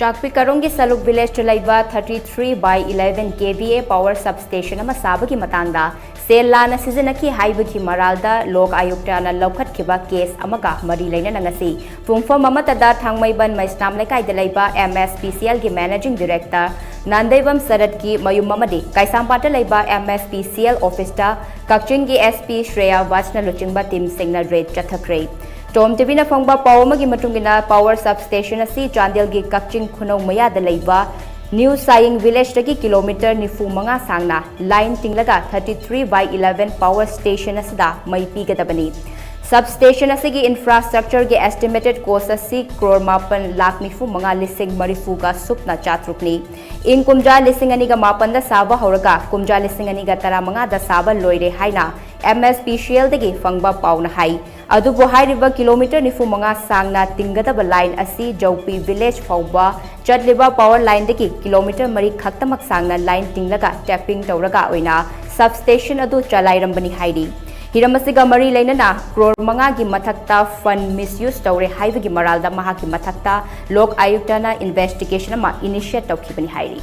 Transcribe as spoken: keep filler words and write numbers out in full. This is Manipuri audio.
ꯇꯥꯛꯄꯤ ꯀꯥꯔꯣꯡꯒꯤ ꯁꯂꯨꯛ ꯚꯤꯂꯦꯖꯇ ꯂꯩꯕ thirty three by eleven K V A power substation ꯑꯃ ꯁꯥꯕꯒꯤ ꯃꯇꯥꯡꯗ ꯁꯦꯜ ꯂꯥꯟꯅ ꯁꯤꯖꯤꯟꯅꯈꯤ ꯍꯥꯏꯕꯒꯤ ꯃꯔꯥꯜꯗ ꯂꯣꯛ ꯑꯥꯌꯨꯛꯇꯅ ꯂꯧꯈꯠꯈꯤꯕ ꯀꯦꯁ ꯑꯃꯒ ꯃꯔꯤ ꯂꯩꯅꯅ ꯉꯁꯤ ꯄꯨꯡꯐꯝ ꯑꯃꯠꯇꯗ ꯊꯥꯡꯃꯩꯕꯟ ꯃꯩꯁꯅꯥꯝ ꯂꯩꯀꯥꯏꯗ ꯂꯩꯕ M S P C L ꯒꯤ managing director ꯅꯥꯟꯗꯩꯕꯝ ꯁꯔꯠꯀꯤ ꯃꯌꯨꯝ ꯑꯃꯗꯤ ꯀꯩꯁꯥꯝꯄꯥꯠꯇ ꯂꯩꯕ M S P C L office ꯇ ꯀꯛꯆꯤꯡꯒꯤ S P ꯁ꯭ꯔꯦꯌꯥ ꯚꯥꯁꯅ ꯂꯨꯆꯤꯡꯕ team ꯁꯤꯡꯅ raid ꯆꯠꯊꯈ꯭ꯔꯦ꯫ ꯇꯣꯝ ꯇꯤꯚꯤꯅ ꯐꯪꯕ ꯄꯥꯎ ꯑꯃꯒꯤ ꯃꯇꯨꯡ ꯏꯟꯅ, power substation ꯑꯁꯤ ꯆꯥꯟꯗꯦꯜꯒꯤ ꯀꯛꯆꯤꯡ ꯈꯨꯅꯧ ꯃꯌꯥꯗ ꯂꯩꯕ ꯅ꯭ꯌꯨ ꯁꯥꯌꯤꯡ ꯚꯤꯂꯦꯖꯇꯒꯤ ꯀꯤꯂꯣꯃꯤꯇꯔ ꯅꯤꯐꯨ ꯃꯉꯥ ꯁꯥꯡꯅ line ꯇꯤꯡꯂꯒ thirty three by eleven power station ꯑꯁꯤꯗ ꯃꯩ ꯄꯤꯒꯗꯕꯅꯤ꯫ Substation ꯑꯁꯤꯒꯤ infrastructure ꯒꯤ estimated cost ꯑꯁꯤ ꯀ꯭ꯔꯣꯔ ꯃꯥꯄꯟ ꯂꯥꯈ ꯅꯤꯐꯨ ꯃꯉꯥ ꯂꯤꯁꯤꯡ ꯃꯔꯤꯐꯨꯒ ꯁꯨꯞꯅ ꯆꯥꯇ꯭ꯔꯨꯛꯅꯤ꯫ ꯏꯪ ꯀꯨꯝꯖꯥ ꯂꯤꯁꯤꯡ ꯑꯅꯤꯒ ꯃꯥꯄꯟꯗ ꯁꯥꯕ ꯍꯧꯔꯒ ꯀꯨꯝꯖꯥ ꯂꯤꯁꯤꯡ ꯑꯅꯤꯒ ꯇꯔꯥꯃꯉꯥꯗ ꯁꯥꯕ ꯂꯣꯏꯔꯦ ꯍꯥꯏꯅ M S P C L ꯗꯒꯤ ꯐꯪꯕ ꯄꯥꯎꯅ ꯍꯥꯏ꯫ ꯑꯗꯨꯕꯨ ꯍꯥꯏꯔꯤꯕ ꯀꯤꯂꯣꯃꯤꯇꯔ ꯅꯤꯐꯨ ꯃꯉꯥ ꯁꯥꯡꯅ ꯇꯤꯡꯒꯗꯕ line ꯑꯁꯤ ꯖꯧꯄꯤ ꯚꯤꯂꯦꯖ ꯐꯥꯎꯕ ꯆꯠꯂꯤꯕ power line ꯗꯒꯤ ꯀꯤꯂꯣꯃꯤꯇꯔ ꯃꯔꯤ ꯈꯛꯇꯃꯛ ꯁꯥꯡꯅ line ꯇꯤꯡꯂꯒ tapping ꯇꯧꯔꯒ ꯑꯣꯏꯅ substation ꯑꯗꯨ ꯆꯂꯥꯏꯔꯝꯕꯅꯤ ꯍꯥꯏꯔꯤ꯫ ꯍꯤꯔꯝ ꯑꯁꯤꯒ ꯃꯔꯤ ꯂꯩꯅꯅ ꯀ꯭ꯔꯣꯔ ꯃꯉꯥꯒꯤ ꯃꯊꯛꯇ fund misuse ꯇꯧꯔꯦ ꯍꯥꯏꯕꯒꯤ ꯃꯔꯥꯜꯗ ꯃꯍꯥꯛꯀꯤ ꯃꯊꯛꯇ ꯂꯣꯛ ꯑꯥꯌꯨꯛꯇꯅ investigation ꯑꯃ initiate ꯇꯧꯈꯤꯕꯅꯤ ꯍꯥꯏꯔꯤ꯫